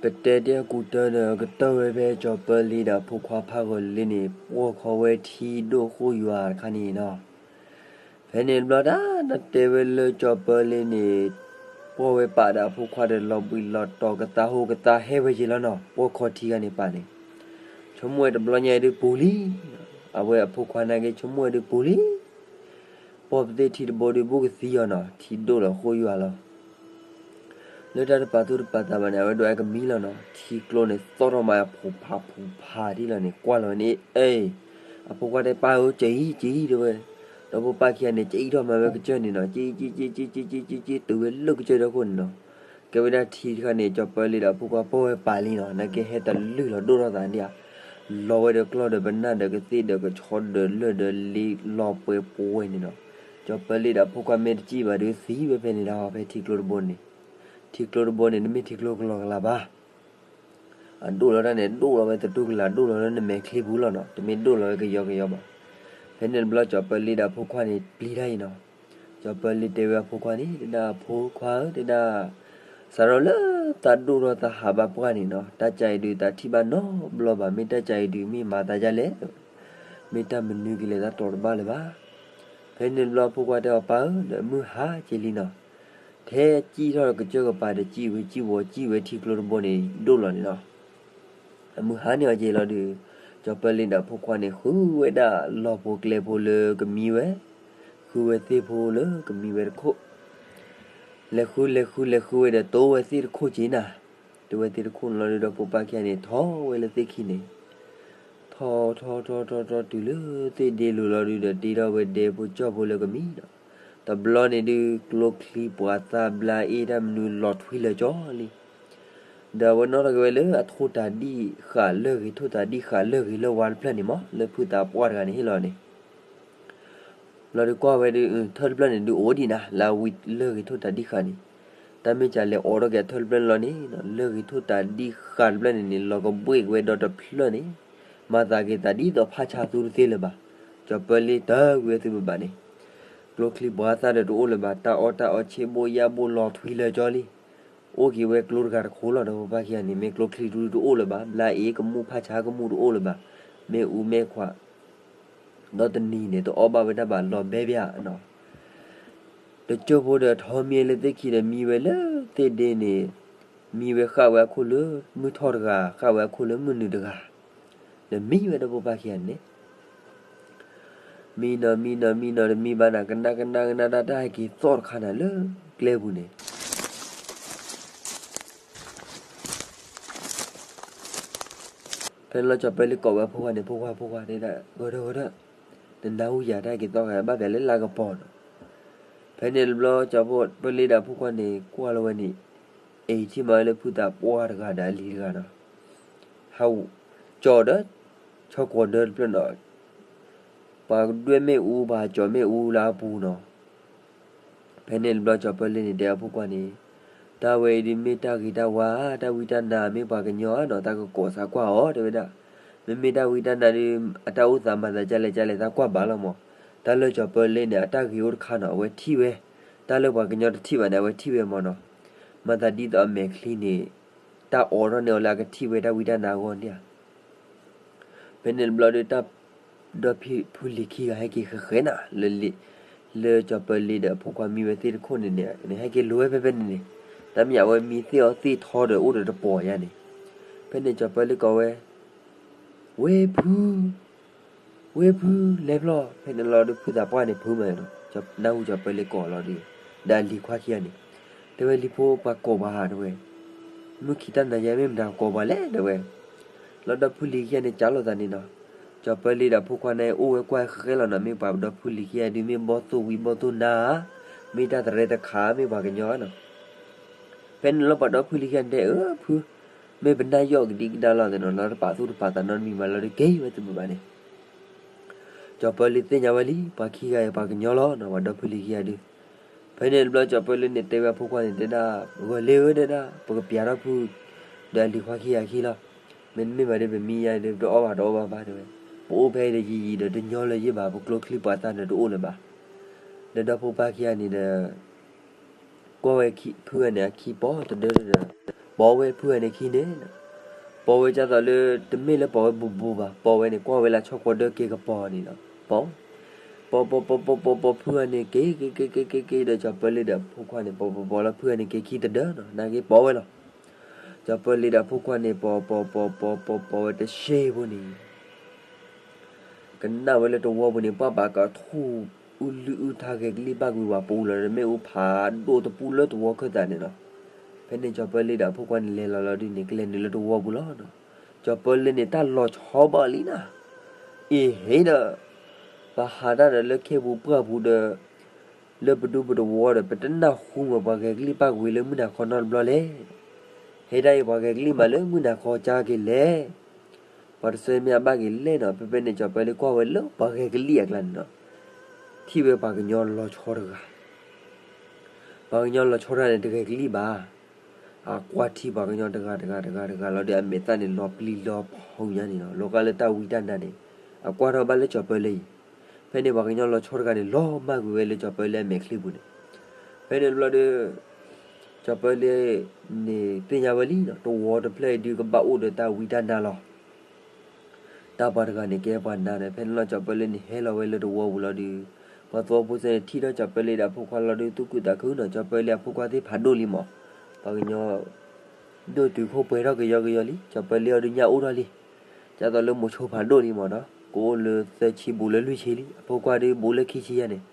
ပတဲတ့ၢ်အကူတၢဒီး ကတၢၢ်ဝဲဖဲကၠီၤပၢလ့ဒီးအဖိခွါဖးဂီၤလ့န့ၣ် ပှီၢ်ခီဝဲထံဒိၣ်ဃိၣ်ယွၤတခါန့ၣ်နီၤ. ဖဲန့ၣ်တဘျီတၢ် နတဲဝဲလၢကၠီၤပၢလ့န့ၣ် ပှီၢ်ဝဲပာ်ဒီးအဖိခွါဒီး လီၤဘှံးလီၤတီၤ ကသါဟိကသါဟဲဝဲယ့ၤလီၤနီၤ. ပှီၢ်ခီထံဂၤန့ၣ်ပာ်န့ၣ် ဆိကမိၣ်ဝဲတဘျီညါအံၤဒုးပူၤလံ, အဝဲအဖိခွါနာ်က့ ဆိကမိၣ်ဝဲဒုးပူၤလံ. ပှီၢ်ပသ့ၣ်ထံတဘိဒုး ဘူးကသံအီၤနီၤ, ထံဒိၣ်လီၤဃိၣ်ယွၤလီၤ. လၢတၢ်တပာ်သူၣ်တပာ်သးဘၣ်န့ၣ် အဝဲဒိးအကမံလီၤနီၤ. ထံကျိန့ၣ် သီၣ်ထီၣ်မး ဖူးဖးဖူးဖးဒ်လီၤန့ၣ် ကွၢ်လီၤဝဲန့ၣ် အ့ၣ်, အဖိခွါတဲ ပၢ်ဧၢ ကၠီၤအံၤ ကၠီၤအံၤ တဲဝဲ. ဒီးဖိပၢ်ခံဂၤန့ၣ် ကၠီၤအံၤထီၣ်မၤဝဲကစၢၢ်န့ၣ်နီၤ, ကၠီၤအံၤ ကၠီၤ ကၠီၤ ကၠီၤ ကၠီၤ ကၠီၤ တုၤဝဲလၢကစၢၢ်ဒီခိၣ်န့ၣ်နီၤ. ကဲဝဲဒၣ်ထံတခါန့ၣ် ကၠီၤပၢလ့ဒီးအဖိခွါပှီၢ်ဝဲပာ်လံနီၤ, နာ်က့ဟဲတလုၢ်လီၤဒိၣ်ထီၣ်သးန့ၣ်ဧါ. လီၤဝဲဒီးကျီၢ်ဒီးပနၢ်ဒီးကသ့ၣ်ဒီးကဆီဒီးလၢၢ်ဒီးလ့လီၤပှဲၤပှဲၤန့ၣ်နီၤ. ကၠီၤပၢလ့ဒီးအဖိခွါမ့ၢ်တစံၣ်ဘၣ်ဒုးသံဝဲဖဲန့ၣ်ဒၣ် ဖဲထံကျိတဘိန့ၣ်. ထံကျိတဘိန့ၣ် တမ့ၢ်ထံကျိကလီကလီဘၣ်. အဒိၣ်လီၤတၢ်န့ၣ် ဒိၣ်လီၤဝဲသတူၢ်ကလာ် ဒိၣ်လီၤလၢနမဲာ်ချံပူၤလီၤနီၤ, တမ့ၢ်ဒိၣ်လီၤဝဲကယီကယီဘၣ်. ဖဲန့ၣ်တဘျီ ကၠီၤပၢလ့ဒီးအဖိခွါန့ၣ် ပျံၤတၢ်အံၤနီၤ. ကၠီၤပၢလ့တဲဝဲအဖိခွါန့ၣ် တဲဒၣ် ဖိခွါဧၢ တဲဒၣ်, စးထီၣ်လၢသးဒိၣ်ထီၣ်သးဟးဘၣ်ပှၢ်န့ၣ်နီၤ, တၢ်ကၢ်အံၤဒုး သးထံၣ်ဘၣ်နီတဘျီဘၣ်, မ့ၢ်တၢ်ကၢ်အံၤဒုး မ့ၢ်မၤသးဒ်လဲၣ်, မ့ၢ်တၢ်မနုၤကလဲၤသးတီၤတဘၣ်လၢၤဘၣ်. ဖဲန့ၣ်တဘျီ အဖိခွါတဲအီၤ ပၢ်ဧၢ ဒီးမုၢ်ဟါက့ၤလံနီၤ. ထဲစံၣ်ထီၣ်ကစၢၢ်ကပၤဒီး စံၣ်ဝဲစံၣ်ဝီၤ စံၣ်ဝဲထံကျိတဘိန့ၣ် ဒိၣ်လီၤန့ၣ်နီၤ. အမုၢ်ဟါန့ၢ်အီၤက့ၤလီၤဒုး, ကၠီၤပၢလ့ဒီးအဖိခွါန့ၣ် ဃုဝဲဒၣ်လီၢ်ဖိကျဲဖိလၢကမံဝဲ, ဃုဝဲသ့ၣ်ဖိလၢကမံဝဲတခိၣ်, လဲၤဃုလဲၤဃုလဲၤဃုဝဲဒီး တိဝဲသ့ၣ်တခိၣ်က့ၤနၤ. တိဝဲသ့ၣ်တခိၣ်န့ၣ်လီၤဒုး ဒီးဖိပၢ်ခံဂၤန့ၣ် ထီၣ်ဝဲလၢသ့ၣ်ခံန့ၣ်, ထီၣ်ထီၣ်ထီၣ်ထီၣ်ထီၣ်ထီၣ်တုၤလၢသ့ၣ်ဒ့လိၤလီၤဒုးဒီး တ့ထီၣ်ဝဲဒဲဖိကၠီၣ်ဖိလၢကမံဒီး, တဘျီန့ၣ်ဒုး ကျိချံပှၤသၣ်ဘျါအ့ၣ်တၢ်မနုၤလီၤထွံလၢာ်ကၠီလံ. ဒီးအဝဲနီၣ်ထီၣ်က့ၤဝဲလၢအထိၣ်တၤဒံၣ်ဃာ်လၢၢ်ဂ့ၤ ထိၣ်တၤဒံၣ်ဃာ်လၢၢ်ဂ့ၤလၢဝါတဖျၢၣ်န့ၣ်မး လၢဖုသးပှၢ်တဂၤန့ၣ်ဟ့ၣ်လီၤန့ၣ် လီၤဒုးကွၢ်ဝဲဒုး ထၢၣ်တဖျၢၣ်န့ၣ်ဒုး အိၣ်ဒံးနၤ လၢအဝံလၢၢ်ဂ့ၤထိၣ်တၤဒံၣ်ဃာ်န့ၣ်, တၢ်မ့ၢ်စးလဲၤအိးထီၣ်က့ၤအထၢၣ်တဖျၢၣ်န့ၣ်လီၤန့ၣ်, လၢၢ်ဂ့ၤထိၣ်တၤဒံၣ်ဃာ်တဖျၢၣ်န့ၣ်န့ၣ် လီၤကဘှ့ၣ်က့ၤဝဲဒီတဖျၢၣ်န့ၣ်, မၤသးက့ၤသးဒ်သိးဖးဆါသူတသ့လၢၤဘၣ်. ကၠီၤပၢလ့တၢ်ကွံာ်ဝဲသုဘၣ်န့ၣ်, ကျိချံပှၤသၣ်ဒီးတအိၣ်လၢၤဘၣ်, တၢ်အီၣ်တၢ်အီဆ့ဘိယၣ်ဘိလီၤထွံလၢာ်ကၠီလံ. အိၣ်က့ၤဝဲကျိတဂၤတခိၣ်လီၤ. ဒီးဖိပၢ်ခံဂၤန့ၣ် မ့ၢ်ကျိချံဒုတအိၣ်လၢၤဘၣ်, ဘျါအ့ၣ်ကမူၣ်ဖးဆါကမူၣ်တအိၣ်လၢၤဘၣ်, မ့ၣ်အူမ့ၣ်ခွါ ဒီးတနံၤန့ၣ် တအီၣ်ဘၣ်ဝဲတၢ်ဘၣ်လီၤဘဲဘၣ်နီၤ. တကၠိၢ်ဖိဒီးထီၣ်မံလၢသ့ၣ်ခံဒီးမံဝဲလၢသ့ၣ်ဒ့န့ၣ်, မံဝဲဃၣ်ဝဲအခိၣ်လၢမုၢ်ထီၣ်တဂၤ, ဃၣ်ဝဲအခိၣ်လၢမုၢ်နုာ်တဂၤ, ဒီးမံဝဲဒီးဖိပၢ်ခံဂၤန့ၣ် မံနီၤမံနီၤမံနီၤ တမံဘၣ်နၤ ကနၣ်ကနၣ်ကနၣ်တၢ် တၢ်ဟဲက့ၤသီၣ်တခါနၤလၢကျဲပူၤန့ၣ် ဖဲန့ၣ်လီၤ ကၠီၤပၢလ့ကိးဝဲအဖိခွါန့ၣ် ဖိခွါ ဖိခွါ တဲဒၣ် ဂီၤဒၢဂီၤဒၢ, နနၢ်ဟူယၤတၢ်ဟဲက့ၤသီၣ်ဂၤ ဘၣ်ပျးလၢလါကပီၤနီၤ. ဖဲန့ၣ်တဘျီ ကၠီၤပၢလ့ဒီးအဖိခွါန့ၣ် ကွၢ်လီၤဝဲန့ၣ် အံၤထံၣ်မးဝဲလၢဖုသးပှၢ်တဂၤဒီးအလံၤတဂၤနီၤ, ဟးကၠီၤဒီး ဆီကိးဒၢတဖျၢၣ်နီၤ, ပှၤကဒွဲၣ်မ့ၣ်အူ ပှၤကၠီၤမ့ၣ်အူလၢအပူၤနီၤ. ဖဲန့ၣ်တဘျီ ကၠီၤပၢလ့န့ၣ် တဲအဖိခွါန့ၣ်, တၢ်ဝဲအံၤဒုးမ့ၢ်တၢ်ဂ့ၤတၢ်ဝါ တၢ်ဝံတၢ်နါ မ့ၢ်ပှၤကညီဧါနီၤ တၢ်ကကိးသးကွၢ်အီၤ တဲဝဲဒၣ်. မ့မ့ၢ်တၢ်ဝံတၢ်နါဒုး အတၢ်အိၣ်သးမၤသးဒ်လဲၣ်ဒ်လဲၣ် သးကွၢ်ဘၣ်လီၤမး. တၢ်လၢကၠီၤပၢလ့န့ၣ် အတၢ်ဂ့ၤအိၣ်တခါနီၤ အဝဲထံၣ်ဝဲ, တၢ်လၢပှၤကညီတထံၣ်ဘၣ်န့ၣ် အဝဲထံၣ်ဝဲမးနီၤ. မၤသးဒ်သိးအမဲာ်ချံန့ၣ် တၢ်အိးထီၣ်န့ၢ်အီၤလၢအကထံၣ်ဝဲတၢ်ဝံတၢ်နါအဂီၢ်န့ၣ်ဧါ. ဖဲန့ၣ်တဘျီဒီး တၢ်ဒီဖုလံၤခံဂၤဟဲက့ၤဃဲၤဃဲၤနၤ လၢကၠီၤပၢလ့ဒီးအဖိခွါမံဝဲသ့ၣ်တခိၣ်န့ၣ်န့ၣ် ဟဲက့ၤလိၤဝဲဖဲဖဲန့ၣ်န့ၣ်, တၢ်မ့ၢ်အဝဲမံသ့ၣ်အီသ့ၣ်ထီဒီး အိၣ်ဒီးတပီၤယါန့ၣ်. ဖဲန့ၣ်ကၠီၤပၢလ့ကိးဝဲ, ဝ့ၢ်ဖု, ဝ့ၢ်ဖု လဲၤဖျီၣ်. ဖဲန့ၣ်လီၤဒီးဖုသးပှၢ်န့ၣ်ဖုးမးနီၤ, နၢ်ဟူကၠီၤပၢလ့ကိးလီၤဒီး, ဒီးအလံၤခွါခံဂၤန့ၣ်, တဲဝဲလံၤဖိပှၤကိးပှၤဧါ တဲဝဲ, မုၢ်ခံတၢ်နၤယဲမ့ၢ်မတၤကိးပှၤလဲၣ် တဲဝဲ. လီၤဒီးဖုလံၤခံဂၤန့ၣ် ကးလိာ်သးန့ၣ်နီၤ, ကၠီၤပၢလ့ဒီးအဖိခွါန့ၣ် အိၣ်ဝဲကွၢ်ဃဲၤဃဲၤလီၤနီၤ, မ့ၢ်ပှၤဒီဖုလံၤခံဂၤဒုး မ့ၢ်ဘီၣ်သိၣ်ဝံၤဘီၣ်သိၣ်နါဧါ, မ့ၢ်တၢ်တရဲတခါ မ့ၢ်ပှၤကညီဧါနီၤ. ဖဲန့ၣ်လီၤပှၤဒီဖုလံၤခံဂၤန့ၣ်တဲ အၢ ဖု, မ့ၢ်ပနၢ်ယီၣ်ကဒံကဒါလီၤသ့ၣ်နီၤ, လီၤတပာ်သူၣ်တပာ်သးနီတမံၤဘၣ်လီၤဒီး က့ၤဝဲသ့ၣ်ဘၣ်ဘၣ်န့ၣ် ကၠီၤပၢလ့သ့ၣ်ညါဝဲလံ ပှၤခံဂၤအံၤပှၤကညီလီၤနီၤ, ပှၤဒီဖုလံၤခံဂၤဒုး. ဖဲန့ၣ်တဘျီ ကၠီၤပၢလ့န့ၣ် တဲဝဲအဖိခွါန့ၣ် တဲဒၣ်, ဂီၤလ့ဧၢ တဲဒၣ်, ပကပျးထီၣ်ဖု ဒီးအလံၤခွါခံဂၤခံလီၤ. မ့တမ့ၢ်ဘၣ်ဒီး ပမံယါဒီး ပတအီၣ်ဘၣ်တအီဘၣ်ဘၣ် တဲဝဲ. ပအိၣ်ဖဲအံၤဒီးယံာ်ယံာ်ဒီး တညီလၢၤယ့ၢ်ဘၣ်, ပကျိချံပှၤသၣ်ဒီးတအိၣ်လၢၤဘၣ်. ဒီးဒီဖိပၢ်ခံဂၤန့ၣ်ဒီး ကွၢ်ဝဲဖုဂၤန့ၣ် အခံပီၢ်တဒၢဒီး ပိာ်ဝဲဖုဂၤန့ၣ်ခံန့ၣ်, ပိာ်ဝဲဒ်သိးလၢ တမ့ၢ်လၢပိာ်ဝဲဘူးဘူးဘၣ်, ပိာ်ဝဲန့ၣ် ကွၢ်ဝဲလၢဆီၣ်ကီဒၢက့ၤကပီၤန့ၣ်လီၤ. ပိာ်ဝဲ, ပိာ်ပိာ်ပိာ်ပိာ်ပိာ်ပိာ် ဖုဂၤန့ၣ်က့ၤက့ၤက့ၤက့ၤက့ၤက့ၤဒီး ကၠီၤပၢလ့ဒီးအဖိခွါန့ၣ် ပိာ်ပိာ်ပိာ်လီၤ ဖုဂၤန့ၣ်က့ၤခံတဒၢနီၤ, နာ်က့ပိာ်ဝဲလီၤ. ကၠီၤပၢလ့ဒီးအဖိခွါန့ၣ် ပိာ်ပိာ်ပိာ်ပိာ်ပိာ်ပိာ်ပိာ်ဝဲတစဲးဖိန့ၣ် ကနၣ်ဝဲလၢတဝီပူၤန့ၣ် ပှၢ်ဘၣ်ကထူၣ်အုလုၢ်အုထါ ဂဲၤကလံၣ်ပၢ်ကွံာ်ဝဲပူၤလီၤ, တမ့ၢ်အူဖးဒိၣ်တပူၤလၢတဝီခၢၣ်သးန့ၣ်လီၤ. ဖဲန့ၣ်ကၠီၤပၢလ့ဒီးအဖိခွါန့ၣ် လဲၤလီၤလီၤဒုန့ၣ် ကလဲၤနုာ်လၢတဝီပူၤလီၤ. ကၠီၤပၢလ့န့ၣ် တၢ်လီၤဆီဘၣ်လံနီၤ, အ့ဟ့ဒီး ပဟးတၢ်ဒီးလၢခ့ပူၤပှၢ်ပူၤဒီး လၢပဒူပတဝီဒီး ပတနၢ်ဟူမး ပှၤဂဲၤကလံၣ်ပၢ်ကွံာ်လၢမုၢ်နၤခီနီတဘျီလဲၣ်. ဟဲဒၣ်အံၤ ပှၤဂဲၤကလံၣ်မးလၢမုၢ်နၤခီကၢက့ၤလဲၣ်. ပှၤတဆၢမ့ၢ်အဘၣ်က့ၤလဲၣ်နီၤ, ဖဲဖဲန့ၣ်ကၠီၤပၢလ့ကွၢ်ဝဲလၢပှၤဂဲၤကလံၣ်အကျါန့ၣ်နီၤ, ထံၣ်ဝဲပှၤကညီလီၤဆီတဂၤ ပှၤကညီလီၤဆီတဂၤန့ၣ် တဂဲၤကလံၣ်ဘၣ်. အကွၢ်ထံပှၤကညီတဂၤတဂၤတဂၤတဂၤလီၤဒီး အမဲာ်သၣ်န့ၣ် လီၤပျံၤလီၤဖုးညါန့ၣ်လီၤ. လီၤဂာ်လၢတၢ်ဝံတၢ်နါန့ၣ် အကွၢ်ထီၣ်ဘၣ်လၢကၠီၤပၢလ့အံၤ. ဖဲန့ၣ်ပှၤကညီလီၤဆီတဂၤန့ၣ် လီၤမၢ်ကွံာ်ဝဲလၢကၠီၤပၢလ့အမဲာ်ချံပူၤန့ၣ်. ဖဲန့ၣ်တဘျီဒီး ကၠီၤပၢလ့န့ၣ်သ့ၣ်ညါဝဲလံနီၤ, တဝီတဖျၢၣ်အံၤဒုးကဘၣ်အိၣ်ဒီးတၢ်ဝံတၢ်နါလီၤ. တၢ်ပှၤတဂၤန့ၣ်ကဲပှၤနါဒီး ဖဲန့ၣ်လီၤ ကၠီၤပၢလ့န့ၣ်ဟဲလီၤဝဲလၢတဝီပူၤလီၤဒီး ပှၤသဝီဖိသ့ၣ်န့ၣ် ထံၣ်ထီၣ်ကၠီၤပၢလ့ဒီးအဖိခွါလီၤဒီး သူၣ်ခုသးခုနီၤ, ကၠီၤပၢလ့အဖိခွါသ့ၣ်ဖးဒိၣ်လံမး. ပှၤကညီ ဒိၣ်တုာ်ခိၣ်ပှဲၤထီၣ်ကယီကယီလံ, ကၠီၤပၢလ့အီၤဒုးညၣ်အိၣ်ထီၣ်လံ. ဒ်သိးလၢမိၤဆိဖးဒိၣ်လံမးနီၤ, ကအိၣ်လၢသၢဆံဘူးလၢလွံၢ်ဆံလံ, အဖိခွါဒုးဘူးလၢခံဆံယဲၢ်န့ၣ်.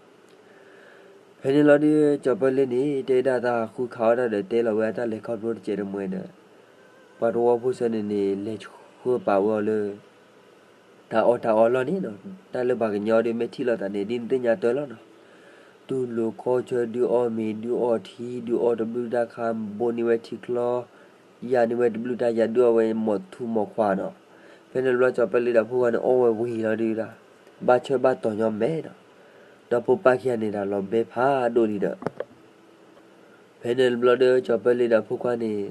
ဖဲန့ၣ်လီၤဒုး ကၠီၤပၢလ့န့ၣ် တဲဒၣ်တၢ်ဟးဃုခးအီၣ်တၢ်ဒီး တဲလီၤဝဲအတၢ်လဲၤခီဖျိတစဲးတမှဲဒီး ပှၤသဝီဖိသ့ၣ်န့ၣ်န့ၣ် လဲၤဆှၢပာ်ဝဲအီၤလၢ တၢ်အီၣ်တၢ်အီလီၢ်န့ၣ်နီၤ, တၢ်လၢပှၤကညီဒုးမ့ၢ်ထံၣ်လိာ်သးန့ၣ် ဒ်နသ့ၣ်ညါတၢ်လီၤနီၤ. တူၢ်လိာ်ခီဆၢ ဒုးအီၣ်မ့ၤ ဒုးအီထံ ဒုးအီၣ်တဘျုးတၢ်ခါ ဘိန့ၢ်ဝဲထံချီ ယၤန့ၢ်ဝဲတဘျုးတၢ်ယၤ ဒုးအီၣ်ဝဲမီၢ်ထူမီၢ်ခွါနီၤ. ဖဲန့ၣ်တဘျီ ကၠီၤပၢလ့ဒီးအဖိခွါန့ၣ် အီၣ်ဝဲဝံၤလီၤဒုးဒၣ် ဘၣ်ဆၢဘၣ်တီၤညီမဲာ်နီၤ. ဒီဖိပၢ်ခံဂၤန့ၣ် တၢ်လီၤဘဲဖးဒိၣ်လံဒီး ဖဲန့ၣ်တဘျီဒီး ကၠီၤပၢလ့ဒီးအဖိခွါန့ၣ်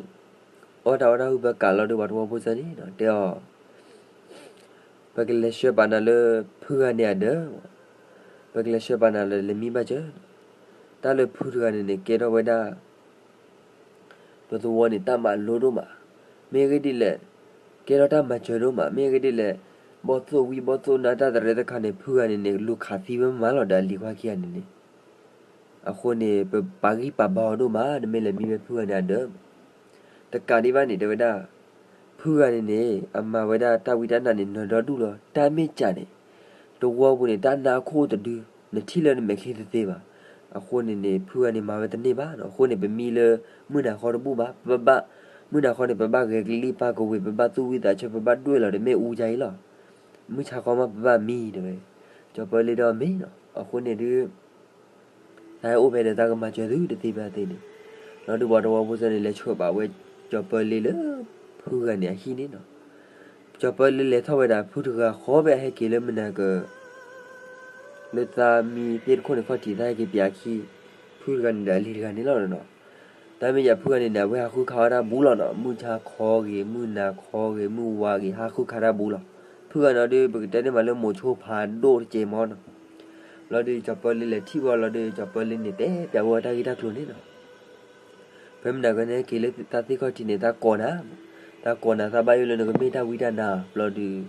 အီၣ်တၢ်အီၣ်တၢ်ဟုၣ်ဖၢကးလီၤဒီး ပှၤသဝီဖိသ့ၣ်န့ၣ်နီၤ တဲအီၤ ပကလဲၤဆှၢပာ်နၤလၢဖုဂၤန့ၣ်အဒၢး, ပကလဲၤဆှၢပာ်နၤလၢလဲၤမံဘၣ်စၢၤ. တၢ်လၢဖုတဂၤန့ၣ်န့ၣ် ကဲထီၣ်ဝဲဒၣ် ပသဝီန့ၣ် တၢ်မၤလိဒိၣ်မး, မ့ၢ်အဂ့ၢ်ဒ်လဲၣ်, ကဲထီၣ်တၢ်မၤစၢၤဒိၣ်မး, မ့ၢ်အဂ့ၢ်ဒ်လဲၣ်, ဘီၣ်သိၣ်ဝံဘီၣ်သိၣ်နါတၢ်တရဲတခါန့ၣ် ဖုဂၤန့ၣ်န့ၣ် လူၤခးသံဝဲမးလီၤဒီးအလံၤခွါခံဂၤန့ၣ်န့ၣ် အဃိန့ၣ် ပပာ်ဂံၢ်ပာ်ဘါအီၤဒိၣ်မး နမ့ၢ်လဲၤမံဝဲဖုဂၤန့ၣ်အဒၢး. တကးဒံးဘၣ်န့ၣ် တဲဝဲဒၣ် ဖုဂၤန့ၣ်န့ၣ် အမၤဝဲဒၣ်တၢ်ဝံတၢ်နါန့ၣ် နၢၤဒီဒူၣ်လီၤ. တၢ်မ့ၢ်ကးန့ၣ် တဝီပူၤန့ၣ် တၢ်နါအခိၣ်တဒု နထံၣ်လၢနမဲာ်ချံတသ့ဘၣ်. အဃိန့ၣ်န့ၣ် ဖုဂၤန့ၣ်မၤဝဲတန့ၢ်ဘၣ်နီၤ. အဃိန့ၣ် ပမံလၢမုၢ်နၤဃီတဘူၣ်ဘၣ်, ပဘၣ် မုၢ်နၤဃီန့ၣ် ပဘၣ်ဂဲၤကလံၣ်ပၢ်ကဝ့ၤ, ပဘၣ်သူၣ်ဝံသးဆၢ, ပဘၣ်ဒွဲၣ်လီၤ တမ့ၢ်အူကါအံၤလီၤ. မုၢ်ဆါခီမး ပဘၣ်မံတဲဝဲ. ကၠီၤပၢလ့ဒီးမ့ၢ်နီၤ. အဃိန့ၣ်ဒုး တၢ်ဟဲအိၣ်ဖဲဒီးတၢ်ကမၤစၢၤသုတသ့ဘၣ်သ့န့ၣ်, လီၤဒုးပှၤသဝီဖိသ့ၣ်န့ၣ် လဲၤဆှၢပာ်ဝဲကၠီၤပၢလ့လၢ ဖုဂၤန့ၣ်အဟံၣ်န့ၣ်နီၤ. ကၠီၤပၢလ့လဲၤထီၣ်ဝဲဒၣ်ဖုတဂၤဃီဖဲအဟဲက့ၤလၢမုၢ်နၤကၢၤ လၢသးမံသ့ၣ်တခိၣ်န့ၣ်ခီၣ်ထံး သးဟဲက့ၤပၠးခံ ဖုတဂၤန့ၣ်ဒီးအလံၤတဂၤန့ၣ်လီၤနီၤ. တၢ်မ့ၢ်ယၤဖုဂၤန့ၣ်န့ၣ် အဝဲဟးဃုခးဝဲဒၣ်ဘူးလီၤနီၤ. မုၢ်ဆါခီဂ့ၤ, မုၢ်နၤခီဂ့ၤ, မုၢ်ဝါဂ့ၤ, ဟးဃုခးဒၣ်ဘူးလီၤ. ဖုဂၤန့ၣ်ဒီး ပကတဲန့ၢ်မးလၢမိၤဆိဖးဒိၣ်တကဲမီၤနီၤ. လီၤဒုး ကၠီၤပၢလ့လဲၤထံၣ်ဝဲအီၤလီၤဒီး ကၠီၤပၢလ့န့ၣ် တဲပၠးဝဲအီၤတၢ်ဂ့ၢ်တၢ်ကျိၤန့ၣ်နီၤ. ဖဲမုၢ်နၤကၢၤန့ၣ် ဟဲက့ၤလၢသးသ့ၣ်ခီၣ်ထံးန့ၣ် သးကိးနၤ, သးကိးနၤ သးဘၣ်ယိၣ်လၢနကမ့ၢ်တၢ်ဝံတၢ်နါဘျီဒုး,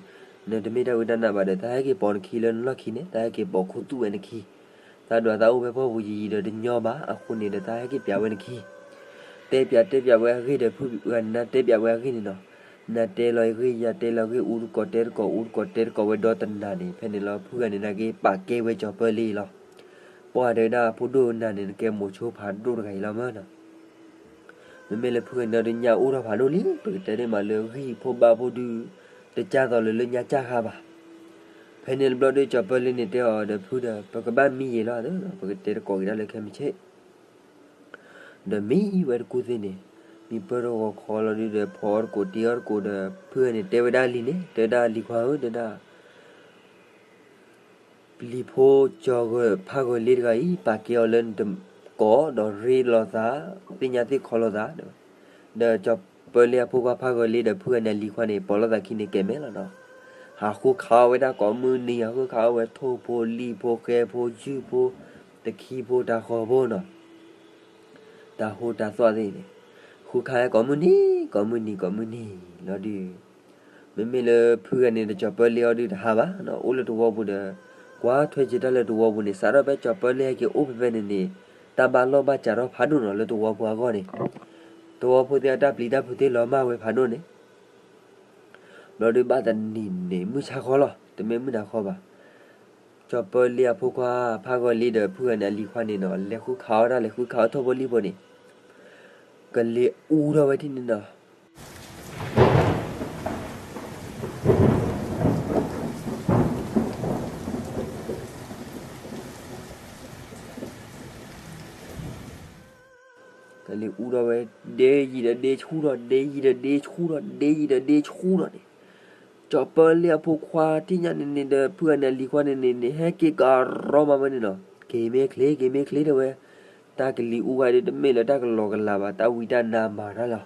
နတမ့ၢ်တၢ်ဝံတၢ်နါဘၣ်ဒီး သးဟဲက့ၤပိာ်နခံလၢနလီၢ်ခံန့ၣ်, သးဟဲက့ၤပိာ်ခူသူၣ်ဝဲနခံ. သးဒွးသးအိၣ်ဖဲဖီၣ်ပူၤယံာ်ယံာ်ဒီးတညီဘၣ်, အဃိန့ၣ်ဒီး သးဟဲက့ၤပၠးဝဲနခံ. တဲပၠးတဲပၠးဝဲအဂ့ၢ်ဒီး ဖုဂၤန့ၣ် နၤတဲပၠးဝဲအဂ့ၢ်န့ၣ်နီၤ. နၤတဲလီၤအဂ့ၢ် ယၤတဲလီၤအဂ့ၢ် အူတကိးတဲတကိး အူတကိးတဲတကိးဝဲဒီတနၤန့ၣ်, ဖဲန့ၣ်လီၤ ဖုဂၤန့ၣ် နာ်က့ပာ်ကဲဝဲကၠီၤပၢလ့လီၤ. ပှၤတဲဝဲဒၣ်ဖိဒိၣ်နၤန့ၣ် နကဲမိၤဆိဖးဒိၣ်တဂၤအံၤလီၤမးနီၤ. မ့မ့ၢ်လၢဖုဂၤန့ၣ်ဒီးညၣ်အိၣ်ထီၣ်ဖးဒိၣ်လံ, ပကတဲန့ၢ်မးလၢဂံၢ်ဖိဘၣ်ဖိဒုး တကၢ်သိးလၢလၢညါကၢ်ဃါဘၣ်. ဖဲန့ၣ်တဘျီဒီး ကၠီၤပၢလ့န့ၣ်တဲအီၤဒီး ဖုဒီး ပကဘၣ်မံယံာ်လီၤ, ပကတဲတကိးက့ၤတၢ်လၢခဲမုၢ်ဆ့ၣ် ဒီးမံဝဲတကူၢ်သ့ၣ်န့ၣ်, မံပၢၢ်ထီၣ်ဂီၤခီလီၤဒုးဒီး ဖီအီၣ်တကိးတ့အီၣ်တကိးဒီး ဖုဂၤန့ၣ်တဲဝဲဒၣ်အလံၤန့ၣ်, တဲဝဲဒၣ်အလံၤခွါဧၢ, တဲဒၣ် ပျံၤဖိကၠီၤဂၢၤဖးဂၢၤလ့တဂၤအံၤ ပာ်ကဲအီၤလၢနတကိးဒီးရ့လိာ်သး, သ့ၣ်ညါသ့ၣ်ခီလိာ်သး, ဒီးကၠီၤပၢလ့အဖိခွါဖးဂၢၤလ့ဒီး ဖုဂၤန့ၣ်အလံၤခွါန့ၣ် ပိာ်လိာ်သးခံန့ၣ်ကဲမဲာ်လီၤနီၤ. ဟးဃုခးအီၣ်ဝဲဒၣ်ကိးမုၢ်နံၤ, ဟးဃုခးအီၣ်ဝဲထိၣ်ဖိလံၣ်ဖိဃဲဖိယုၢ်ဖိ တခံဖိတၤဃီၤဖိနီၤ. တၢ်ဟူတၢ်သွဲၣ်သ့ၣ်န့ၣ်, ဃုခါကိးမုၢ်နံၤ ကိးမုၢ်နံၤ ကိးမုၢ်နံၤလီၤဒုး, မ့မ့ၢ်လၢဖုဂၤန့ၣ်ဒီးကၠီၤပၢလ့အီၤဒုးတဟးဘၣ်နီၤ, အိၣ်လၢတဝီပူၤဒီး ကွၢ်ထွဲက့ၤတၢ်လၢတဝီပူၤန့ၣ် စးထီၣ်ဖဲကၠီၤပၢလ့ဟဲက့ၤအိၣ်ဖဲဖဲန့ၣ်န့ၣ် တၢ်ဘၣ်လီၢ်ဘၣ်စးထီၣ်ဖးဒိၣ်နီၤ လၢတဝီပူၤအဂီၢ်န့ၣ်, တဝီဖိသ့ၣ်အတၢ်ပျံၤတၢ်ဖုးသ့ၣ်လီၤမၢ်ဝဲဖးဒိၣ်န့ၣ် ဘျီဒုးဘၣ်တနံၤန့ၣ် မုၢ်ဆါခီလီၤ, တမ့ၢ်မုၢ်နၤခီဘၣ်. ကၠီၤပၢလ့အဖိခွါ ဖးဂီၤလ့ဒီးဖုဂၤန့ၣ်အလံၤခွါန့ၣ်နီၤ လဲၤဃုခးအီၣ်တၢ် လဲၤဃုခးအီၣ်ထိၣ်ဖိလံၣ်ဖိန့ၣ် ကလံၤအူထီၣ်ဝဲဒၣ်န့ၣ်နီၤ. ကလံၤအူထီၣ်ဝဲ ဒ့ယံာ်ဒီးဒ့ဆူၣ်ထီၣ် ဒ့ယံာ်ဒီးဒ့ဆူၣ်ထီၣ် ဒ့ယံာ်ဒီးဒ့ဆူၣ်ထီၣ်န့ၣ်, ကၠီၤပၢလ့အဖိခွါထံၣ်ညါန့ၣ်န့ၣ်ဒီး ဖုဂၤန့ၣ်အလံၤခွါန့ၣ်န့ၣ်န့ၣ် ဟဲက့ၤကရီမးဝဲန့ၣ်နီၤ, က့ၤမ့ၢ်ချ့ က့ၤမ့ၢ်ချ့တဲဝဲ, တၢ်ကလံၤအူဂၤဒုးတမ့ၢ်လၢတၢ်ကလီၤကလၤဘၣ် တၢ်ဝံတၢ်နါမၤတၢ်လီၤ.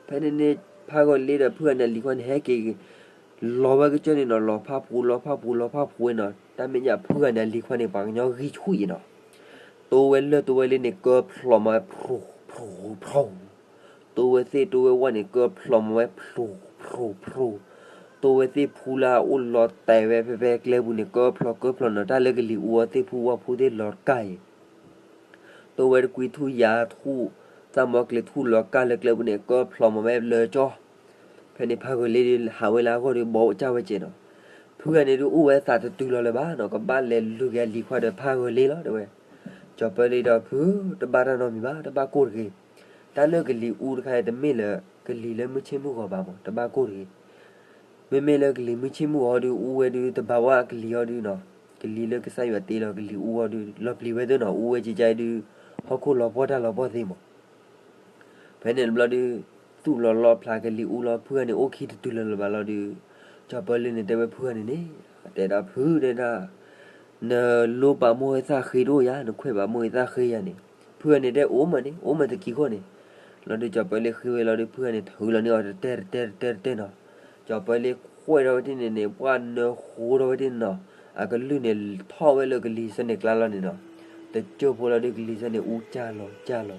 ဖဲန့ၣ်န့ၣ် ဖးဂီၤလ့ဒီးဖုဂၤန့ၣ်အလံၤခွါန့ၣ် ဟဲက့ၤ လီၤဝဲကစၢၢ်န့ၣ်နီၤ လီၤဖးဖှူ လီၤဖးဖှူ လီၤဖးဖှူဝဲနီၤ, တၢ်မဲာ်ညါဖုဂၤန့ၣ်အလံၤခွါန့ၣ် ပှၤကညီဂံၢ်ဆူၣ်အံၤနီၤ, တိဝဲလၢၢ်တိဝဲလ့န့ၣ် ကၢဖျိးမးဝဲ ဖျိ ဖျိ ဖျိ, တိဝဲသ့ၣ်တိဝဲဝၣ်န့ၣ် ကၢဖျိးမးဝဲ ဖျိ ဖျိ ဖျိ, တိဝဲသ့ၣ်ဖူလၢအအိၣ်လီၤတဲာ်ဝဲဖဲဖဲကျဲပူၤန့ၣ် ကၢဖျိးကၢဖျိးနီၤ, တၢ်လၢကလံၤအူအီၤသ့ၣ်ဖူဝၣ်ဖူသ့ၣ်လီၤကၢ်အံၤ တိဝဲတကွံထူၣ်ယၤထူၣ် သၣ်မီကျဲၤထူၣ်လီၤကၢ်လၢကျဲပူၤန့ၣ် ကၢဖျိးမးဝဲလၢကၠီ, ဖဲန့ၣ်ဖးဂီၤလ့ဒီးဟးဝဲလၢအဂီၢ်ဒီး ဘီကၢ်ဝဲကဲးနီၤ, ဖုဂၤန့ၣ်ဒုးအိၣ်ဝဲသးတတုၤလီၤလၢၤဘၣ်နီၤ, ကဘၣ်လဲၤလုၢ်က့ၤအလံၤခွါဒီးဖးဂီၤလ့လီၤတဲဝဲ, ကၠီၤပၢလ့ဒီးဖု တဘၣ်တၢ်နီတမံၤဘၣ် တဘၣ်ကိၢ်တဂ့ၤ, တၢ်လၢကလံၤအူတခါအံၤတမ့ၢ်လၢ ကလံၤလၢမုၢ်ဆ့ၣ်မုၢ်ဂီၤဘၣ်မး တဘၣ်ကိၢ်တဂ့ၤ မ့မ့ၢ်လၢကလံၤမုၢ်ဆ့ၣ်မုၢ်ဂီၤဒုး အူဝဲဒုး တဘၣ်ဝဲကလံၤအီၤဒုးနီၤ, ကလံၤလၢကစၢ်ယွၤတ့လီၤကလံၤအူအီၤဒုး လီၤပျံၤဝဲသ့ၣ်နီၤ, အူဝဲကကါအံၤဒုး ဟီၣ်ခိၣ်လီၤပှီၢ်တၢ်လီၤပှီၢ်သ့မး. ဖဲန့ၣ်တဘျီဒုး သူၣ်လီၤလီဖျးကလံၤအူလီၤ ဖုဂၤန့ၣ်အိၣ်ခံတတုၤလၢၤလၢၤဘၣ်လီၤဒုး, ကၠီၤပၢလ့န့ၣ်တဲဝဲဖုဂၤန့ၣ်န့ၣ်, တဲဒၣ်ဖုတဲဒၣ်, နလိပာ်မိၢ်ဂ့ၤသးဃ့တအိၣ်ယၤ နခွဲးဘၣ်မိၢ်ဂ့ၤသးဃ့ယၤန့ၣ်, ဖုဂၤန့ၣ်တဲအိၣ်မးန့ၣ် အိၣ်မးတကံၤခိၣ်န့ၣ်, လီၤဒုးကၠီၤပၢလ့ဃ့ဝဲလီၤဒုး ဖုဂၤန့ၣ်ထုးလီၤန့ၢ်အီၤတတဲတတဲတတဲတတဲနီၤ, ကၠီၤပၢလ့ခွဲးထီၣ်ဝဲဒၣ်န့ၣ်န့ၣ် ပှၢ်နၢဃိထီၣ်ဝဲဒၣ်နီၤ, အကလုၢ်န့ၣ်ထီၣ်ဝဲလၢကလံၤဆၢန့ၣ်ကျါလီၤန့ၣ်နီၤ, တကၠိၢ်ဖိလီၤဒုးကလံၤဆၢန့ၣ်အူကၢ်လီၤ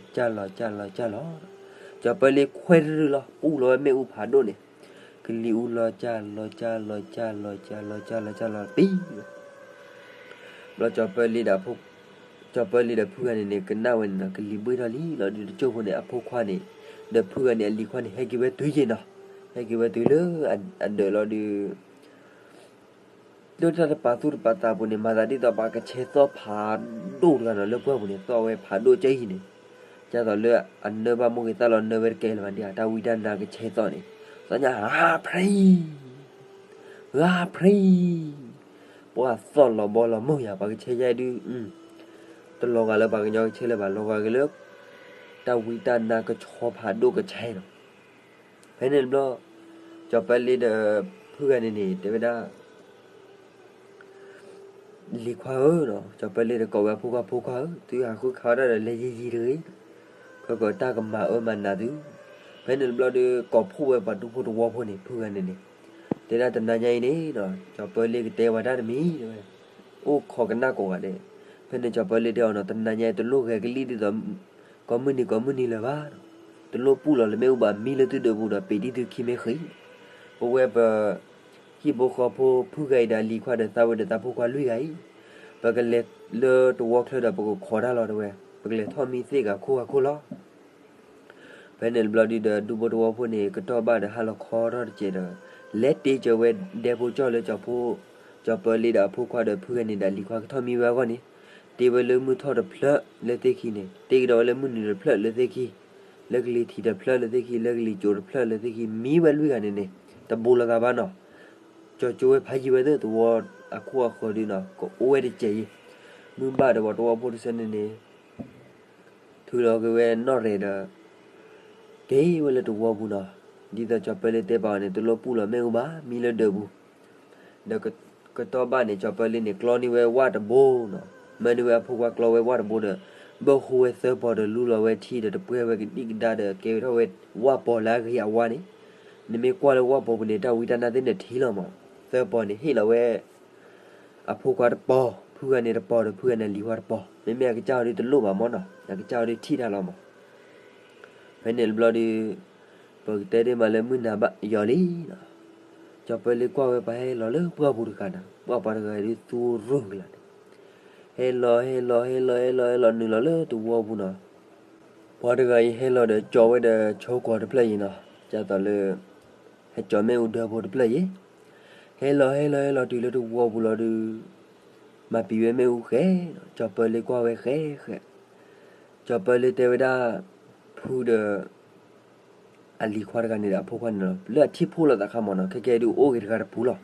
ကၢ်လီၤကၢ်လီၤကၢ်လီၤကၢ်လီၤ, ကၠီၤပၢလ့ခွဲးတရုၢ်လီၤ ပူၢ်လီၤဝဲမ့ၣ်အူဖးဒိၣ်န့ၣ်, ကလံၤအူလီၤကၢ်လီၤကၢ်လီၤကၢ်လီၤကၢ်လီၤကၢ်လီၤကၢ်လီၤပံၤဝဲ ဘျီကၠီၤပၢလ့ဒီး ကၠီၤပၢလ့ဒီးဖုဂၤန့ၣ်န့ၣ် ကနၣ်ဝဲန့ၣ်နီၤ ကလံၤဘှ့ၣ်ထီၣ်လံလီၤဒုး တကၠိၢ်ဖိန့ၣ် အဖိခွါန့ၣ် ဒီးဖုဂၤန့ၣ် အလံၤခွါန့ၣ် ဟဲက့ၤဝဲတုၤယ့ၢ်နီၤ, ဟဲက့ၤဝဲတုၤလၢအဒၢးလီၤဒုး လၢတၢ်တပာ်သူၣ်တပာ်သးပူၤန့ၣ် မၤသးဒ်သိးပှၤကဆဲးသီၣ်ဖးဒိၣ်တဂၤနီၤ လၢပှၢ်ပူၤန့ၣ် သီၣ်ဝဲဖးဒိၣ်ကၢအံၤန့ၣ်, ဒ်သိးလၢအနၢဘၣ်မိၢ်ဂ့ၤသၣ်လီၤနၢဝဲတကဲလၢၤဘၣ်ဒ် တၢ်ဝံတၢ်နါကဆဲးသီၣ်န့ၣ်, သီၣ်ညါ ဂၤဖရံ ဂၤဖရံ, ပှၤသီၣ်လီၤဘီလီၤမုၢ်ယၤ ပှၤကဆဲးယါဒုး, တလီၤဂာ်လၢပှၤကညီကဆဲးလၢၤဘၣ် လီၤဂာ်က့ၤလၢ တၢ်ဝံတၢ်နါကဆီဖးဒိၣ်ကဆဲးနီၤ, ဖဲန့ၣ်တဘျီ ကၠီၤပၢလ့ဒီး ဖုဂၤန့ၣ်န့ၣ် တဲဝဲဒၣ် လံၤခွါဧၢ, ကၠီၤပၢလ့ဒီးကိးဝဲအဖိခွါ ဖိခွါဧၢ, သုဟးဃုခးအီၣ်တၢ်ဒီးလဲၤယံာ်ယံာ်တဂ့ၤ, ခဲကတၢ်ကမၤအၢမၤနးသု, ဖဲန့ၣ်တဘျီဒီး ကိးဖှိၣ်ဝဲပှၤဒူဖိတဝီဖိန့ၣ် ဖုဂၤန့ၣ်န့ၣ်, တဲဒၣ်တနၤညါအံၤန့ၣ် ကၠီၤပၢလ့ကတဲဝဲတၢ်တမံၤတဲဝဲ, အိၣ်ခိးကနၣ်ကိးဂၤဒဲး, ဖဲန့ၣ်ကၠီၤပၢလ့တဲအီၤနီၤ တနၤညါအံၤတလိၣ်ဂဲၤကလံၣ်ဒ်သိး ကိးမုၢ်နံၤကိးမုၢ်နံၤလၢၤဘၣ်, တလိၣ်ပူၣ်လီၤလၢမ့ၣ်အူဘၣ် မံလၢသုဒၢးပူၤဒီးပ့ၤတံၢ်သုခံမ့ၢ်ဃံ, ပဝဲပ ဟံၣ်ဖိဃီဖိဖုဂၤအံၤဒီးအလံၤခွါဒီးသးဝဲဒီးသးဖိခွါလွံၢ်ဂၤအံၤ, ပကလဲၤလၢတဝီချၢဒီးပကခိးတၢ်လီၤတဲဝဲ, ပကလဲၤထီၣ်မံသ့ၣ်ဂၤခိၣ်ဂၤခိၣ်လီၤ. ဖဲန့ၣ်တဘျီဒုးဒီး ဒူဖိတဝီဖိန့ၣ် ကတီၢ်ဘၣ်ဒီးဟါလီၤခီထီၣ်တစဲးဒီး လဲၤတ့စၢၤဝဲဒဲဖိကၠီၣ်လၢကၠီၤဖိ ကၠီၤပၢလ့ဒီးအဖိခွါဒီးဖုဂၤန့ၣ်ဒီးအလံၤခွါကထီၣ်မံဝဲအဂီၢ်န့ၣ်, တ့ဝဲလၢမုၢ်ထီၣ်တဖျၢၣ်လၢသ့ၣ်ခံန့ၣ် တ့ကဒီးဝဲလၢမုၢ်နုာ်တဖျၢၣ်လၢသ့ၣ်ခံ, လၢကလံၤထံးတဖျၢၣ်လၢသ့ၣ်ခံ လၢကလံၤစိးတဖျၢၣ်လၢသ့ၣ်ခံ မံဝဲလွံၢ်ဂၤန့ၣ်န့ၣ် တဘူးလီၤသးဘၣ်နီၤ, ကၠီၤကၠိဝဲဖးယံၤဝဲသ့ၣ်သဝီအခိၣ်အဃၢၤဒုးနီၤ ကအိၣ်ဝဲတစဲးအံၤ, မုၢ်ဘၣ်ဒီးပှၤတဝီဖိတဆၢန့ၣ်န့ၣ် ထုးလီၤက့ၤဝဲနီၣ်ရဲၣ်ဒီး က့ၤဝဲလၢတဝီပူၤနီၤ, ဒ်သိးကၠီၤပၢလ့တဲပာ်အီၤန့ၣ် တလိၣ်ပူၣ်လီၤမ့ၣ်အူဘၣ် မံလၢဒၢးပူၤ, ဒီးကတီၢ်ဘၣ်န့ၣ် ကၠီၤပၢလ့န့ၣ် ကျီန့ၢ်ဝဲဝၣ်တဘိနီၤ, မၢန့ၢ်ဝဲအဖိခွါကျီဝဲဝၣ်တဘိဒီး ဘၢၣ်ဃူဝဲသၢပီၤဒီးလူလီၤဝဲထံဒီးတပှဲၢ်ဝဲကဒံကဒါဒီးကဲထီၣ်ဝဲဝၣ်ပီၤလၢအဂ့ၤအဝါန့ၣ်, နမ့ၢ်ကွၢ်လၢဝၣ်ပီၤပူၤန့ၣ် တၢ်ဝံတၢ်နါသ့ၣ်န့ၣ်ထံလီၤမး, သၢပီၤန့ၣ်ဟ့ၣ်လီၤဝဲ အဖိခွါတပီၤ, ဖုဂၤန့ၣ်တပီၤဒီးဖုဂၤန့ၣ်လံၤခွါတပီၤ, မ့မ့ၢ်အကစၢ်အီၤဒုးတလိၣ်ဘၣ်မးနီၤ, အကစၢ်အီၤဒုးထံၣ်တၢ်လီၤမး. ဖဲန့ၣ်တဘျီဒီး ပကတဲဒ်မးလၢမုၢ်နၤဘၣ်ယီၤလံနီၤ, ကၠီၤပၢလ့ကွၢ်ဝဲပှၤဟဲလီၤလၢပှၢ်ပူၤတဂၤနီၤ, ပှၢ်ပှၤတဂၤဒုးသူရိၣ်ကလာ်န့ၣ်, ဟဲလီၤဟဲလီၤဟဲလီၤဟဲလီၤဟဲလီၤနုာ်လီၤလၢတဝီပူၤနီၤ, ပှၤတဂၤအံၤဟဲလီၤဒီးကၠီၤဝဲဒီးဆိကွီၤတဖျၢၣ်အံၤနီၤ, ဒ်သိးလၢ ဟဲကၠီၤမ့ၣ်အူဒၢဖိတဖျၢၣ်အံၤ, ဟဲလီၤဟဲလီၤဟဲလီၤတုၤလၢတဝီပူၤလီၤဒီး မၤပံၤဝဲမ့ၣ်အူဃဲ, ကၠီၤပၢလ့ကွၢ်ဝဲဃဲဃဲ, ကၠီၤပၢလ့တဲဝဲဒၣ် ဖုဒီး အလံၤခွါတဂၤန့ၣ်ဒီးအဖိခွါန့ၣ်လီၤ, လၢအထံၣ်ဖှိၣ်လိာ်သးခါမးနီၤ, ခဲကဲဒုးအိၣ်ဂ့ၤတဂၤတပူၤလီၤ,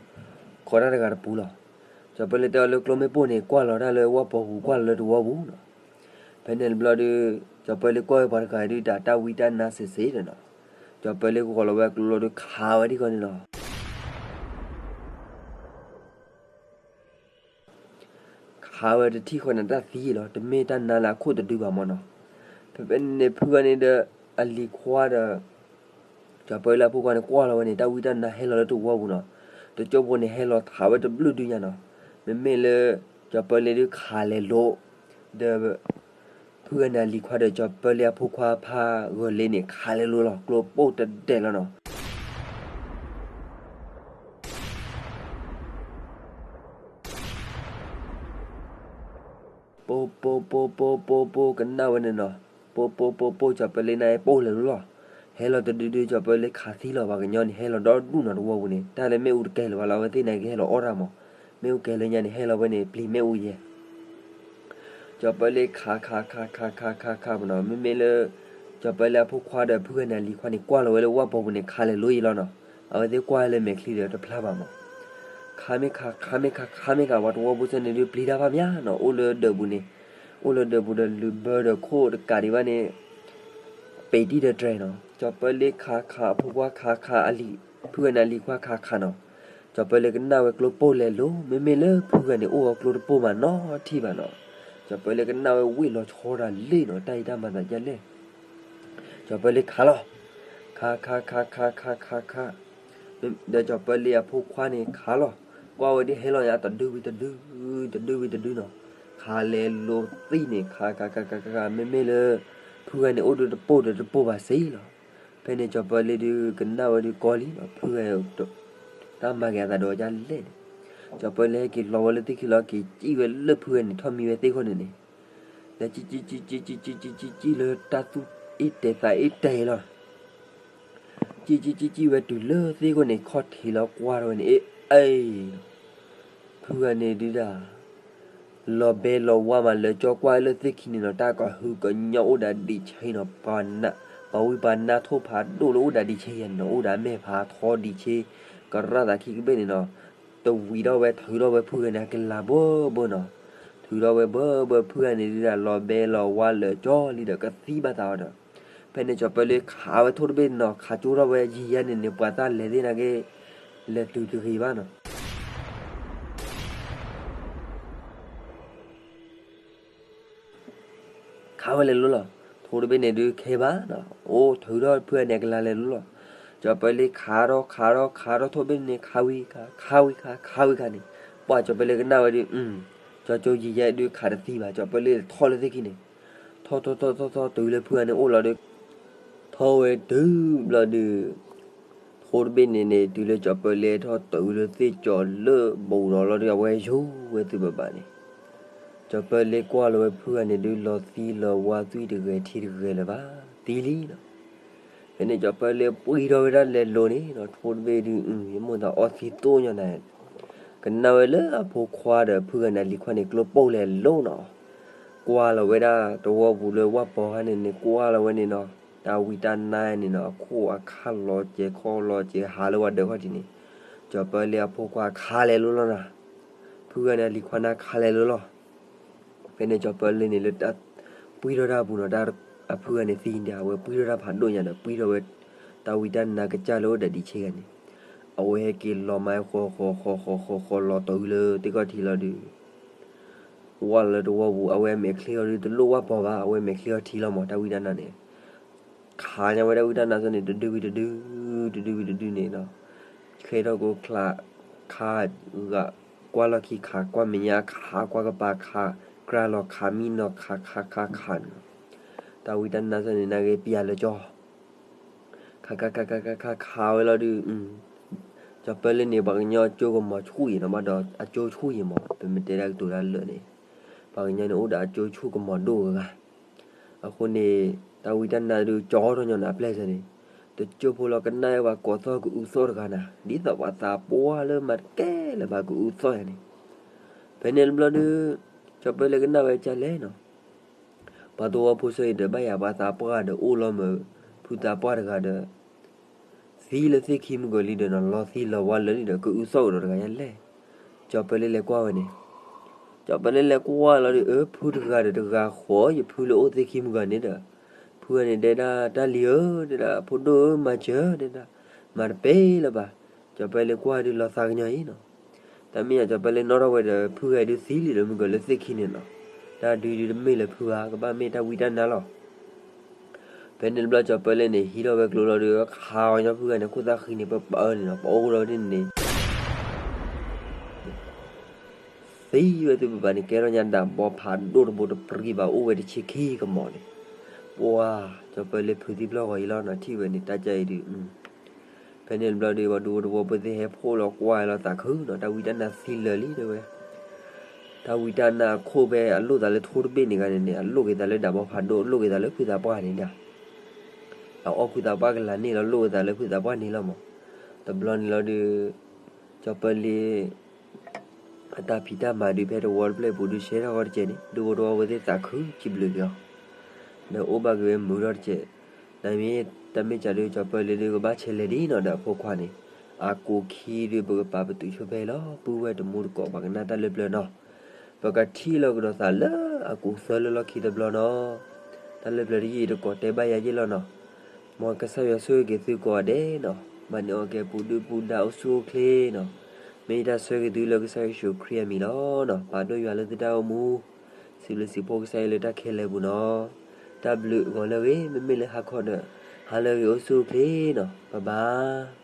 ခိးတၢ်တဂၤတပူၤလီၤ, ကၠီၤပၢလ့တဲအီၤလၢကျိမ့ၣ်ပိၢ်န့ၣ် ကွၢ်လီၤတၢ်လၢဝၣ်ပီၤပူၤ ကွၢ်လီၤလၢတဝီပူၤနီၤ, ဖဲန့ၣ်တဘျီဒီး ကၠီၤပၢလ့ကွၢ်ဝဲပှၤတဂၤဒုးတၢ်တၢ်ဝံတၢ်နါစ့ၢ်စ့ၢ်ဒီးနီၤ, ကၠီၤပၢလ့ဂီၤလီၤဝဲကျိလီၤဒီးခးဝဲဒ်ခီန့ၣ်လီၤ. ခးဝဲတထံၣ်ဃီန့ၣ်တၢ်သံလီၤ, တမ့ၢ်တၢ်နါလၢအခိၣ်တဒုဘၣ်မးနီၤ, ဖဲဖဲန့ၣ်န့ၣ် ဖုဂၤန့ၣ်ဒီး အလံၤခွါဒီး ကၠီၤပၢလ့အဖိခွါန့ၣ် ကွၢ်လီၤဝဲန့ၣ် တၢ်ဝံတၢ်နါဟဲလီၤလၢတဝီပူၤနီၤ, တကၠိဖိန့ၣ်ဟဲလီၤထးဝဲတဘျုးဒုညါနီၤ, မ့မ့ၢ်လၢ ကၠီၤပၢလ့ဒုး ခးလဲၤလိၤ ဒီး ဖုဂၤန့ၣ်အလံၤခွါဒီးကၠီၤပၢလ့အဖိခွါဖးဂၢၤလ့န့ၣ် ခးလဲၤလိၤလီၤ, ကျိပိၢ်တဒဲးလီၤနီၤ. ပိၢ်ပိၢ်ပိၢ်ပိၢ်ပိၢ်ပိၢ် ကနၣ်ဝဲန့ၣ်နီၤ, ပိၢ်ပိၢ်ပိၢ်ပိၢ် ကၠီၤပၢလ့န့ၣ်ပိၢ်လဲၤလိၤလီၤ, ဟဲလီၤတဒုဒု ကၠီၤပၢလ့ခးသံလီၤ, ပှၤကညီန့ၣ် ဟဲလီၤဒီဒူၣ်နီၤတဝီပူၤန့ၣ်, တၢ်လၢမ့ၣ်အူတကဲလၢၤဘၣ်လီၤ, အဝဲသ့ၣ်န့ၣ်ကဟဲလီၤအီၣ်တၢ်မး, မ့ၣ်အူကဲလၢညါန့ၣ် ဟဲလီၤဝဲန့ၣ် ပျံၤမ့ၣ်အူယဲ ကၠီၤပၢလ့ခးခးခးခးခးခးခးမးနီၤ, မ့မ့ၢ်လၢ ကၠီၤပၢလ့အဖိခွါဒီးဖုဂၤန့ၣ်အလံၤခွါန့ၣ် ကွၢ်လီၤဝဲလၢဝၣ်ပီၤပူၤန့ၣ် ခးလဲၤလိၤယဲလီၤနီၤ, အဝဲသ့ၣ်ကွၢ်လၢမဲာ်ချံဒီးတဖျါဘၣ်မး, ခးမ့ၢ်ခး ခးမ့ၢ်ခး ခးမ့ၢ်ခး ပှၤတဝီပူၤစ့ၢ်န့ၣ်ဒုးပျံၤတၢ်ဖးမးနီၤ, အိၣ်လၢဒၢးပူၤန့ၣ်, အိၣ်လၢဒၢးပူၤဒီးလုာ်ဘၢဒီးခိၣ်တကးဒံးဘၣ်န့ၣ် ပ့ၤတံၢ်ဒီးတြဲၤနီၤ, ကၠီၤပၢလ့ခးခး အဖိခွါခးခး အလံၤ ဖုဂၤန့ၣ်အလံၤခွါခးခးနီၤ, ကၠီၤပၢလ့ကနၣ်ဝဲကျိပိၢ်လဲၤလိၤ, မ့မ့ၢ်လၢဖုဂၤန့ၣ် အိၣ်အီၤကျိတပိၢ်မးနီတထံၣ်ဘၣ်နီၤ, ကၠီၤပၢလ့ကနၣ်ဝဲဝ့ၢ်လီၤဆီတၢ်လ့ၣ်နီၤ, တၢ်အံၤတၢ်မၤသးဒ်လဲၣ်, ကၠီၤပၢလ့ခးလီၤ, ခးခးခးခးခးခးခး, ဒီးကၠီၤပၢလ့အဖိခွါန့ၣ်ခးလီၤ, ကွၢ်ဝဲဒ်ဟဲလီၤညါတဒုဝံၤတဒု, တဒုဝံၤတဒုနီၤ, ခးလဲၤလိၤသံန့ၣ် ခးခးခးခးခးခး မ့မ့ၢ်လၢ ဖုဂၤန့ၣ်အိၣ်ဒီးတပိၢ်ဒီးတပိၢ်ဘၣ်စ့ၢ်လီၤ, ဖဲန့ၣ်ကၠီၤပၢလ့ဒုးကနၣ်ဝဲဒုးကီလံနီၤ, ဖုဂၤ တၢ်မၤက့ၤအသးဒီးဒ်လဲၣ်န့ၣ်, ကၠီၤပၢလ့ဟဲက့ၤလီၤဝဲလၢသ့ၣ်ခံလီၤ, က့ၤစံၣ်ဝဲလၢဖုဂၤန့ၣ် ထီၣ်မံဝဲသ့ၣ်ခိၣ်န့ၣ်န့ၣ်, လဲၤစံၣ်စံၣ်စံၣ်စံၣ်စံၣ်စံၣ်စံၣ်စံၣ်လၢတၢ်သူၣ်အ့ၣ်တဲာ်သးအ့ၣ်တဲာ်လီၤ စံၣ်စံၣ်စံၣ်စံၣ်ဝဲတုၤလၢသ့ၣ်ခိၣ်န့ၣ် ခီၣ်ထံးလီၤကွၢ်ထီၣ်ဝဲန့ၣ် အ့ၣ်အ့ၣ်, ဖုဂၤန့ၣ်ဒုးဒၣ် လီၤဘဲလီၤဝါမးလၢကၠီကွၢ်လၢသ့ၣ်ခံန့ၣ်နီၤ တၢ်ကဟုကညီအိၣ်ဒၣ်ဒံးဆ့နီၤ, ပှၤဝံပှၤနါထိၣ်ဖးဒိၣ်လၢအိၣ်ဒၣ်ဒံးဆ့ယဲၢ်န့ၣ်နီၤ, အိၣ်ဒၣ်မဲာ်ဖးထီဒံးဆ့, ကရၣ်သးခံကဘ့ၣ်န့ၣ်နီၤ, တဝံၤထီၣ်ဝဲထုးထီၣ်ဝဲဖုဂၤန့ၣ် အကလၤဘၢဘၢနီၤ, ထုးထီၣ်ဝဲဘၢဘၢဖုဂၤန့ၣ်ဒုးဒၣ် လီၤဘဲလီၤဝါလၢကၠီလံဒီးကသံဘၣ်သးအီၤဒီး, ဖဲန့ၣ်ကၠီၤပၢလ့ခးဝဲထိၣ်တဘ့ၣ်နီၤ, ခးကၠိထီၣ်ဝဲယံာ်ယါန့ၣ်န့ၣ် ပှၤသၣ်လဲၤသ့ၣ်နာ်က့ လဲၤတုၤတဂ့ၤဘၣ်နီၤ ခးဝဲလဲၤလိၤလီၤ, ထိၣ်တဘ့ၣ်န့ၣ်ဒုးခဲဘၣ်, အိၣ်ထုးထီၣ်ဖုဂၤန့ၣ် အကလၤလဲၤလိၤလီၤ, ကၠီၤပၢလ့ခးထီၣ်ခးထီၣ်ခးထီၣ်ထိၣ်တဘ့ၣ်န့ၣ် ခးဝံၤခး ခးဝံၤခး ခးဝံၤခးန့ၣ်, ပှၤကၠီၤပၢလ့ကနၣ်ဝဲဒုး, ကၠီၤကၠိယံာ်ယါဒုးခးတသံဘၣ်, ကၠီၤပၢလ့ထီၣ်လၢသ့ၣ်ခံန့ၣ်, ထီၣ်ထီၣ်ထီၣ်ထီၣ်ထီၣ်တုၤလၢဖုဂၤန့ၣ်အိၣ်လီၤဒီး ထီၣ်ဝဲတုၤဘျီဒုး ထိၣ်တဘ့ၣ်န့ၣ်န့ၣ် တုၤလၢကၠီၤပၢလ့ထီၣ်တုၤလၢသ့ၣ်ကၠီၤလၢဘူးဒီးလီၤဒီး အဝဲယိၤဝဲသုဘၣ်ဘၣ်န့ၣ်, ကၠီၤပၢလ့ကွၢ်လီၤဝဲဖုဂၤန့ၣ်ဒုး လီၤသံလီၤဝါသွံၣ်တဂဲၤထံတဂဲၤလၢၤဘၣ်, သံလံနီၤ, ဖဲန့ၣ်ကၠီၤပၢလ့ပှံထီၣ်ဝဲဒၣ်လဲၤလိၤန့ၣ်နီၤ, ထိၣ်တဘ့ၣ်ဒုး ယမိၢ်သးအီသံသိၣ်ညီနၤ ကနၣ်ဝဲလၢအဖိခွါဒီးဖုဂၤန့ၣ်အလံၤခွါန့ၣ် ကျိပိၢ်လဲၤလိၤနီၤ, ကွၢ်လီၤဝဲဒၣ်တဝီပူၤလၢဝၣ်ပီၤခါန့ၣ်န့ၣ် ကွၢ်လီၤဝဲန့ၣ်နီၤ, တၢ်ဝံတၢ်နါန့ၣ်နီၤ အခိၣ်အခါလီၤစဲၤခီလီၤစဲၤဟးလၢဝဲဒၢးခီၣ်ထံးန့ၣ်, ကၠီၤပၢလ့အဖိခွါခးလဲၤလိၤလီၤနီၤ, ဖုဂၤန့ၣ်အလံၤခွါန့ၣ်ခးလဲၤလိၤလီၤ ဖဲန့ၣ်ကၠီၤပၢလ့န့ၣ်လၢတၢ်ပှံထီၣ်တၢ်ပူၤနီၤ, တၢ်အဖုဂၤန့ၣ်သံန့ၣ် အဝဲပှံထီၣ်တၢ်ဖးဒိၣ်ညါဒီး ပှံထီၣ်ဝဲ တၢ်ဝံတၢ်နါကစၢ်လၢအိၣ်ဒီးဒံးဆ့ဂၤန့ၣ်, အဝဲဟဲက့ၤလီၤမးဃီဃီဃီဃီဃီဃီလီၤတုၤလၢသ့ၣ်ခီၣ်ထံးလီၤဒီး ဝၣ်လၢတဝီပူၤ အဝဲမဲာ်ချံအီၤဒုးတလိၣ်ဝၣ်ပီၤဘၣ်, အဝဲမဲာ်ချံအီၤထံလီၤမး တၢ်ဝံတၢ်နါန့ၣ် ခးညါဝဲဒၣ်ဝံတၢ်နါစ့ၢ်န့ၣ် တဒုဝံၤတဒု, တဒုဝံၤတဒုန့ၣ်နီၤ, ချ့ထီၣ်ကိၢ်ချး, ခးဂၤကွၢ်လီၢ်ခံခး, ကွၢ်မဲာ်ညါခး, ကွၢ်ကပၤခး, ကြၢးလီၤခး, မံနီၤခး, ခးခးခးန့ၣ်နီၤ, တၢ်ဝံတၢ်နါစ့ၢ်န့ၣ် နာ်က့ပျဲလၢကၠီ ခးခးခးခးခးခးဝဲလီၤဒုး, ကၠီၤပၢလ့န့ၣ် ပှၤကညီအကၠိကမီၤဆူၣ်ယံၤနီၤ, ဘၣ်ဒီးအကၠိဆူၣ်ယံၤမး, ပမ့ၢ်တဲဒၣ်ကတိၤတၢ်လၢာ်န့ၣ်, ပှၤကညီန့ၣ်အိၣ်ဒီးအကၠိဆူၣ်ကမီၤဒိၣ်ဂၤဂၤ. အဃိန့ၣ် တၢ်ဝံတၢ်နါဒုးကၠီထီၣ်ညီနၤအပျဲၢ်စၢၤန့ၣ်, တကၠိဖိလီၤကနၣ်ဝဲပှၤကိးသီၣ်ကအုသီၣ်တဂၤနၤ, ဒ်သိးပှၤသးပှၢ်လၢမၤတကဲလၢၤဘၣ်ကအုသီၣ်ယၤန့ၣ်. ဖဲန့ၣ်တဘျီဒုး ကၠီၤပၢလ့ကနၣ်ဝဲကလဲၣ်နီၤ, ပှၤသဝီဖိဆၢအံၤဒီး ဘၣ်ယၤပှၤသးပှၢ်ဒီးအိၣ်လီၤမး, ဖုသးပှၢ်တဂၤဒီး သံလၢသ့ၣ်ခံမုၢ်ကီၤလံဒီးနီၤ, လီၤသံလီၤဝါလၢာ်လံဒီး ကအုသီၣ်ကဒီးတဂၤယလဲၣ်. ကၠီၤပၢလ့လဲၤကွၢ်ဝဲန့ၣ်, ကၠီၤပၢလ့လဲၤကွၢ်လီၤဒီး အၢ ဖုတဂၤဒီးတဂၤဃီ, ယဖုလၢအိၣ်သ့ၣ်ခံမုၢ်ဂၤန့ၣ်ဒီး, ဖုဂၤန့ၣ်တဲဒၣ် တၢ်လံၤဧၢ, တဲဒၣ် ဖိဒိၣ်ဧၢ, မၤစၢၤ, တဲဒၣ် မၤတပဲလၢၤဘၣ်. ကၠီၤပၢလ့ကွၢ်ဒုးလီၤသးကညီၤအံၤနီၤ, တၢ်မ့ၢ်ယၤကၠီၤပၢလ့နီၣ်ထီၣ်ဝဲဒီး ဖုဂၤဒုးသံလံဒီး မုၢ်ကီၤလၢသ့ၣ်ခံန့ၣ်နီၤ, တၢ်ဒုးဒုးတမ့ၢ်လၢဖုဧါ, ကဘၣ်မ့ၢ်တၢ်ဝံတၢ်နါလီၤ. ဖဲန့ၣ်တဘျီကၠီၤပၢလ့န့ၣ် ဟံးထီၣ်ဝဲကျိလီၤဒီး ခးအီၤညီဖုဂၤန့ၣ် ခိၣ်သၣ်ဃံန့ၣ် ပပာ်အၢန့ၣ်နီၤ, ပအိၣ်လီၤဒ်န့ၣ် သံဝဲသ့ၣ်ပပာ်န့ၣ် ကဲထီၣ်ညါဒၣ်ဘီဖးဒိၣ်တဘိတပြံဘၣ် အိၣ်ဝဲတဆံခံကမီၤန့ၣ်, ပှၤ ကၠီၤပၢလ့ဖုသံပျီၢ်ဂီၤအံၤလီၤနီၤ, ထံၣ်ဝဲန့ၣ် တၢ်ကါအံၤဒုး ဖဲန့ၣ်တဘျီဒီး ပှၤဒူဖိတဝီဖိသ့ၣ်ဟဲဖှိၣ်လီၤကွၢ်လီၤသးခုနီၤ, တၢ်ဝံတၢ်နါသံလၢာ်လံတဲဝဲ, တၢ်ဝံတၢ်နါအခိၣ်ဖဲအလိၣ်သးလၢထိတဘ့ၣ်န့ၣ်ဂၤန့ၣ်န့ၣ် အလိၣ်က့ၤသးလၢဒၣ်ဘီဖးဒိၣ် အလိၣ်က့ၤသးလၢဖုသးပှၢ်န့ၣ်ဒၣ်, အအီၣ်ဖုသးပှၢ်ကလာ်န့ၣ်လီၤ လိၣ်က့ၤသးလၢဖုသးပှၢ်န့ၣ်လီၤမး, တဘျီန့ၣ်လီၤဒီး ကၠီၤပၢလ့ အတၢ်ဖံးတၢ်မၤဒုးဖဲတဝီတဖျၢၣ်အပူၤဒုး ဆှဲထီၣ်ဃီတကဲးန့ၣ် ဒူဖိတဝီဖိသ့ၣ်သးခုစံးဘျုးက့ၤအီၤ, ဒီးအိၣ်ဘၣ်က့ၤဝဲမုာ်ထီၣ်တကဲး, နမ့ၢ်တၢ်မ့ၢ်ကးဒုး ကၠီၤပၢလ့ဒုးကဘၣ်ဆဲးလဲၤဒ်နီၤဒီးအဖိခွါန့ၣ်, အကိးခံဒုးပကပာ်ပတုာ်ဆိဖဲအံၤလီၤ, ပုၢ်ဝဲၢ်တမူတကိး ပှၤကနၣ်တၢ်လၢပျၢၤနီၤ, ပကထံၣ်လိာ်ကဒီးသးလၢအကူးသၢလၢလီၢ်ခံတဘျီနီၤ, တၢ်လၢပျၢၤတယုၢ်အံၤတကိးတဲဘၣ်ယၤယ့ၢ်လီၤနီၤ, မ်ကစၢ်ယွၤဆိၣ်ဂ့ၤက့ၤသုကိးဂၤဒဲးနီၤ, မၤန့ၢ်အီၣ်ကဲပူၤဒုၣ်ပူၤဒါအိၣ်ဆူၣ်အိၣ်ချ့နီၤ, မ့ၢ်ယတၢ်ဆၢဂ့ၤသုလၢကစၢ်ယ့ၣ်ၡူးခရံာ်အမံၤလီၤနီၤ, ပာ်ဒိၣ်ယွၤလၢသုတၢ်အိၣ်မူ, စံးဘျုးစံးဖှိၣ်ကစၢ်ယွၤလၢတၢ်ခဲလၢာ်အပူၤနီၤ, တၢ်ဘျုးဂီၤလၢအဂ့ၤ မ့မ့ၢ်လၢဟါခီဒီး, ဟါလၢအဂ့ၤအိၣ်ဆူၣ်အိၣ်ချ့နီၤ, ဘၣ်ဘၣ်.